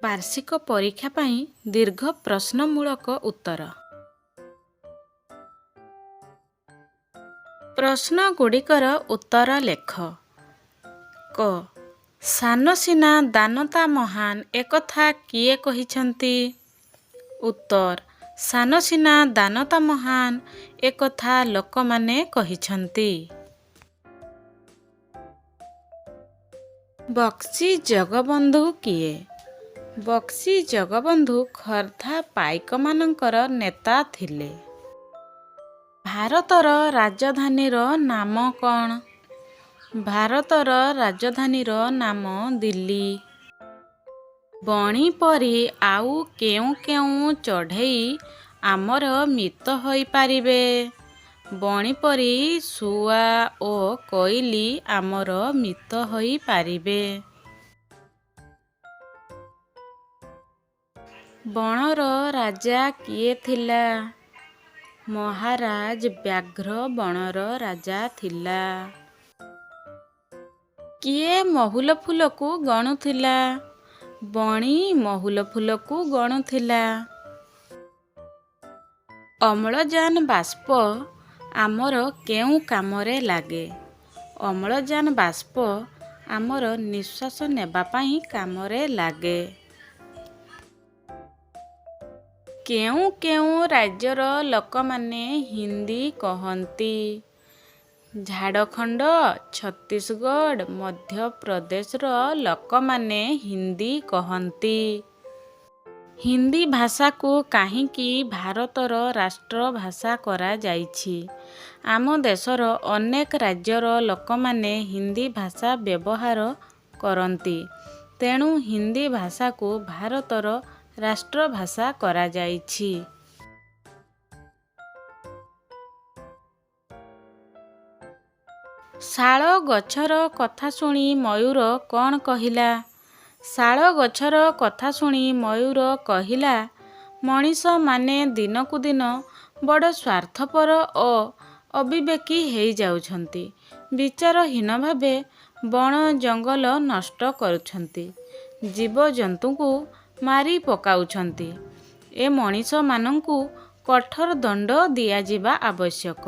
ବାର୍ଷିକ ପରୀକ୍ଷା ପାଇଁ ଦୀର୍ଘ ପ୍ରଶ୍ନମୂଳକ ଉତ୍ତର। ପ୍ରଶ୍ନଗୁଡ଼ିକର ଉତ୍ତର ଲେଖ। କ ସାନ ସିନା ଦାନତା ମହାନ୍ ଏକଥା କିଏ କହିଛନ୍ତି? ଉତ୍ତର: ସାନ ସିନା ଦାନତା ମହାନ୍ ଏକଥା ଲୋକମାନେ କହିଛନ୍ତି। ବକ୍ସି ଜଗବନ୍ଧୁ କିଏ? ବକ୍ସି ଜଗବନ୍ଧୁ ଖୋର୍ଦ୍ଧା ପାଇକମାନଙ୍କର ନେତା ଥିଲେ। ଭାରତର ରାଜଧାନୀର ନାମ କ'ଣ? ଭାରତର ରାଜଧାନୀର ନାମ ଦିଲ୍ଲୀ। ବଣି ପରି ଆଉ କେଉଁ କେଉଁ ଚଢ଼େଇ ଆମର ମିତ ହୋଇପାରିବେ? ବଣି ପରି ଶୁଆ ଓ କୋଇଲି ଆମର ମିତ ହୋଇପାରିବେ। ବଣର ରାଜା କିଏ ଥିଲା? ମହାରାଜ ବ୍ୟାଘ୍ର ବଣର ରାଜା ଥିଲା। କିଏ ମହୁଲ ଫୁଲକୁ ଗଣୁଥିଲା? ବଣି ମହୁଲ ଫୁଲକୁ ଗଣୁଥିଲା। ଅମ୍ଳଜାନ ବାଷ୍ପ ଆମର କେଉଁ କାମରେ ଲାଗେ? ଅମ୍ଳଜାନ ବାଷ୍ପ ଆମର ନିଃଶ୍ୱାସ ନେବା ପାଇଁ କାମରେ ଲାଗେ। କେଉଁ କେଉଁ ରାଜ୍ୟର ଲୋକମାନେ ହିନ୍ଦୀ କହନ୍ତି? ଝାଡ଼ଖଣ୍ଡ, ଛତିଶଗଡ଼, ମଧ୍ୟପ୍ରଦେଶର ଲୋକମାନେ ହିନ୍ଦୀ କହନ୍ତି। ହିନ୍ଦୀ ଭାଷାକୁ କାହିଁକି ଭାରତର ରାଷ୍ଟ୍ରଭାଷା କରାଯାଇଛି? ଆମ ଦେଶର ଅନେକ ରାଜ୍ୟର ଲୋକମାନେ ହିନ୍ଦୀ ଭାଷା ବ୍ୟବହାର କରନ୍ତି। ତେଣୁ ହିନ୍ଦୀ ଭାଷାକୁ ଭାରତର ରାଷ୍ଟ୍ରଭାଷା କରାଯାଇଛି। ଶାଳ ଗଛର କଥା ଶୁଣି ମୟୂର କ'ଣ କହିଲା? ଶାଳ ଗଛର କଥା ଶୁଣି ମୟୂର କହିଲା, ମଣିଷମାନେ ଦିନକୁ ଦିନ ବଡ଼ ସ୍ୱାର୍ଥପର ଓ ଅବିବେକୀ ହେଇଯାଉଛନ୍ତି। ବିଚାରହୀନ ଭାବେ ବଣ ଜଙ୍ଗଲ ନଷ୍ଟ କରୁଛନ୍ତି। ଜୀବଜନ୍ତୁଙ୍କୁ ମାରି ପକାଉଛନ୍ତି। ଏ ମଣିଷମାନଙ୍କୁ କଠୋର ଦଣ୍ଡ ଦିଆଯିବା ଆବଶ୍ୟକ।